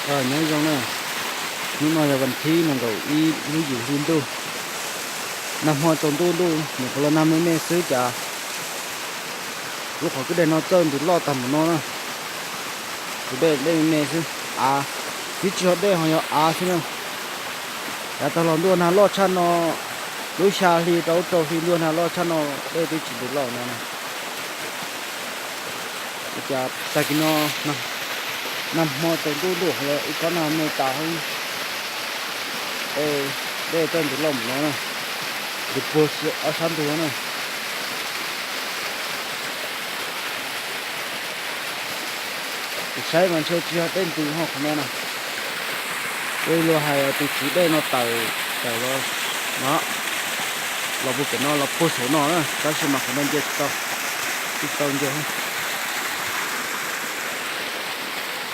Nyob zoo na, hnub no yog vas thib nees nkaum ib lub yim hli ntuj. Nag hmo tsaus ntuj ntuj nyuam qhuav los nag me me xwb cas lub qhov kwj deg no txawj ntws loj tag npaum no na. Tus dej dej me me xwb, av, twb tsis yog dej ho yog av xwb na. Yav tag los ntuj nag loj tshaj no, lub xya hli rau rau hli ntuj nag loj tshaj no, dej twb tsis ntws loj no. Cas tag kis no nag hmo tsaus ntuj ntuj los ib kob nag me tas, dej txawj ntws loj npaum no na, ntws puag ob sab ntug na. Kuv saib mas ntshe tsis yog dej ntws ho qhov no na. Ua li luag hais tus tswv dej no tawm, tawm los no, los puag pem no los puag saum no na, tab sis mas qhov no nce tsis tau, tsis tau nce.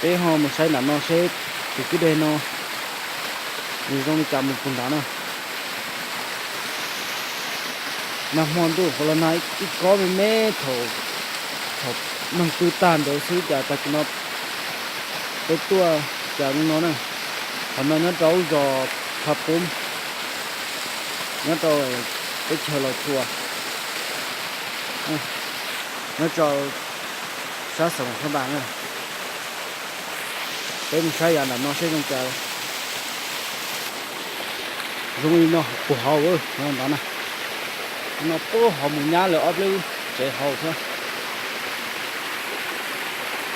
Peb ho mus saib nram no seb tus kwj deg no nws zoo li cas mus puag nrad na. Nag hmo ntuj qhuav los nag ib kob me me thaum, thaum neeg pw tag ntawd xwb cas tag kis no peb tuaj cas li no na. Qhov no nyob rau lub zos Pha Pub, nyob rau teb chaws Los Tsuas, nyob rau sab xeev Hab Npas na. Peb mus saib yav nram no seb zoo cas. Zoo li no puag hauv ntawd na, no puag hauv mus nyab lawv ob lub tsev hauv thiab.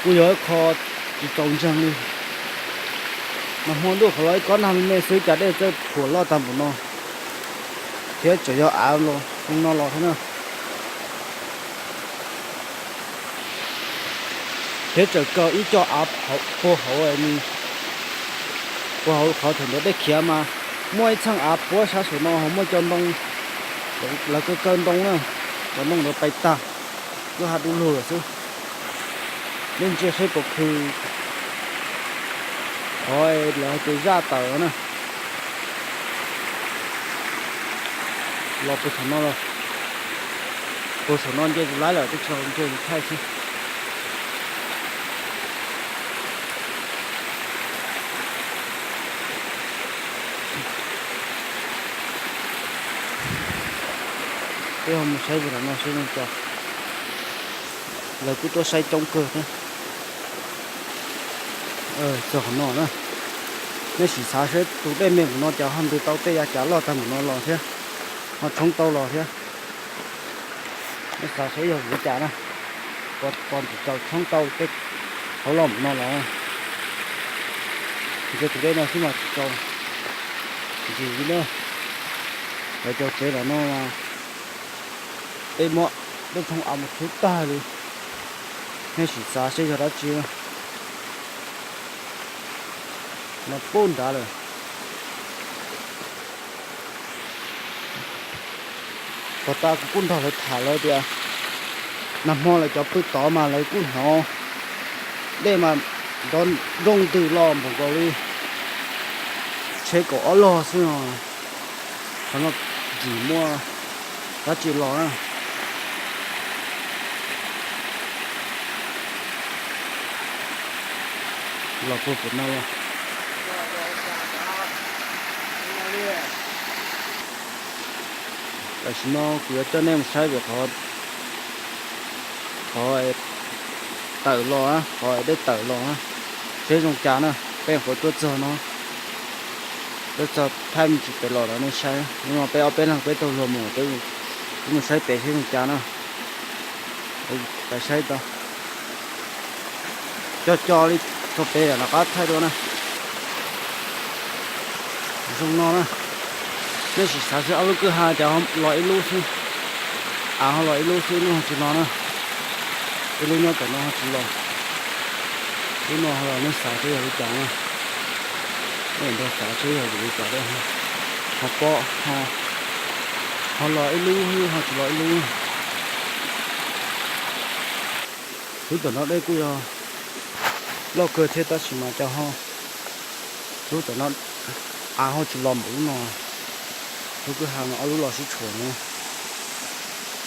Kuj yog ib qho tsis txaus ntseeg li. Nag hmo ntuj qhuav los ib kob nag me me xwb cas dej txawj phuam loj tag npaum no, thiab tseem yog av los zoo no los thiab na. Thiab tseem kaw ib co av puag hauv, puag hauv qhov thaum ntawd dej khiav mas muaj ib txheej av puag sab saum no ho muaj cov ntoo, lawv kaw kaw ntoo na, cov ntoo ntawd pais tag, lub hav du lug lawm xwb. Nej ntsia seb puas khw qhov lawv hais tias zaj tawm na. Los puag saum no, puag saum no nce tus laib lawm, twb tsis nce tus thaij xwb. Peb ho mus saib puag nram no seb zoo cas. Lawv kuj tuaj saib coob kawg thiab. Txog qhov no na, nej sim xav seb tus dej me npaum no cas ho ntws tau tej yav cav loj tag npaum no los thiab, ho tshoob tau los thiab. Nej xav seb yog vim li cas na, pos ntsis tau tshoob tau tej hauv loj npaum no los. Ntsia tus dej no xwb mas tsis tau ntsis li na. Lawv cov tsev lawm no mas tej muab tej thooj av mus txhub tag li. Nej sim xav seb yog dab tsi na. No pub nrad lawm. Pos tas kuv kuj nrog lawv tham lawv tias nag hmo lawv cov pw tod mas lawv kuj hnov dej mas nrov nrooj ntws los npaum nkaus li tsheb kaum ob log xwb no. Qhov no tsis muaj dab tsi los na. Los puag pem no los. Tam sim no kuv yuav coj nej mus saib pem qhov, qhov tawm los, qhov dej tawm los, seb zoo cas na. Peb nyuam qhuav tuaj txog no, tuaj txog thaij me ntsis pem los rau nej saib. Hnub no peb ob peb leeg peb taug luag mus, peb mus saib pem seb zoo cas na. Peb saib tau, co co li txog pem lawm rov qab thaij dua na. Zoo no na, nej sim xav seb ob lub kwj ha cas los ib lub xwb, av ho los ib lub xwb, lub ho tsis los na. Ib lub nyob tom no ho tsis los. Lub no ho los nej xav seb yog li cas na. Nej nrog xav seb yog vim li cas, ho pob ho los ib lub ho tsis los ib lub. Lub tom no dej kuj yog loj kawg thiab tab sis mas cas ho, lub tom no av ho tsis los npaum lub no. Lub kwj ha no ob lub los sib tshuam no,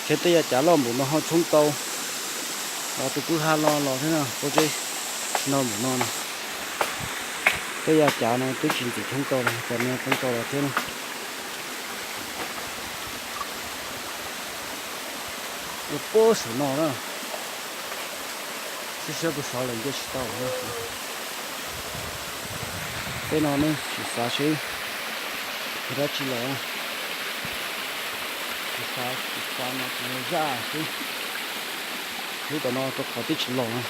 thiab tej yav cav loj npaum no ho tshoob tau, los tus kwj ha los los thiab no, pob zeb no npaum no no. Tej yam cav no twb tsis ntxim thoob tau los, cov no thoob tau los thiab na. Ua puag saum no na, sib siab puag saud lawm nce tsis tau na. Tej no nej sim xav seb yog dab tsi los, kuv xav, kuv xav no kuv zaj xwb. Lub tom no rau qhov twb tsis los na.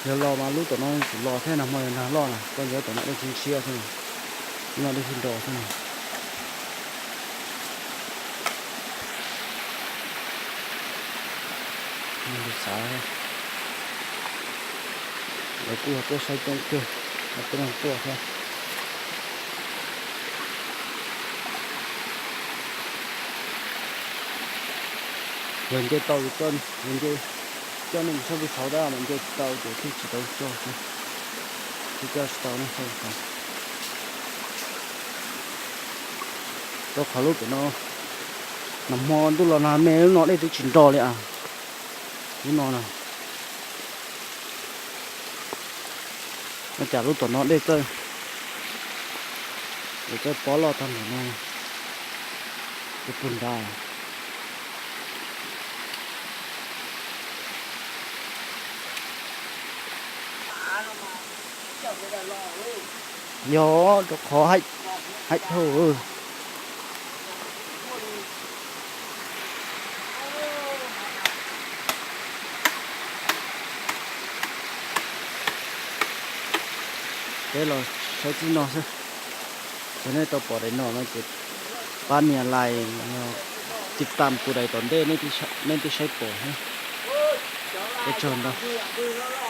Yog los mas lub tom no tsis los thiab, nag hmo yog nag loj na, koj ntsia tom no dej sib ntshiab xwb, lub no dej sib nro xwb. Xav, lawv kuj yog tuaj saib coob kawg, tuaj neeg tuaj thiab. Yog nce tau, yog nce, coj nej mus saib puag saud tab mas nce tsis tau ces thiaj tsis tau coj xwb, thiaj coj tsis tau nej saib puag saud. Rau qhov lub pem no, nag hmo ntuj los nag me lub no dej twb tsis nro li as. Lub no na, ua cas lub tom no dej txawj, dej txawj pob loj tag npaum no, dej puag nrad. Yog rau qhov haib dhau. Peb los saib txij no xwb. Yog nej tau pom daim no no ces pab nias like, tiv tam kuv daim tom ntej, nej thiaj saib pom thiab. Peb tsaug ntau.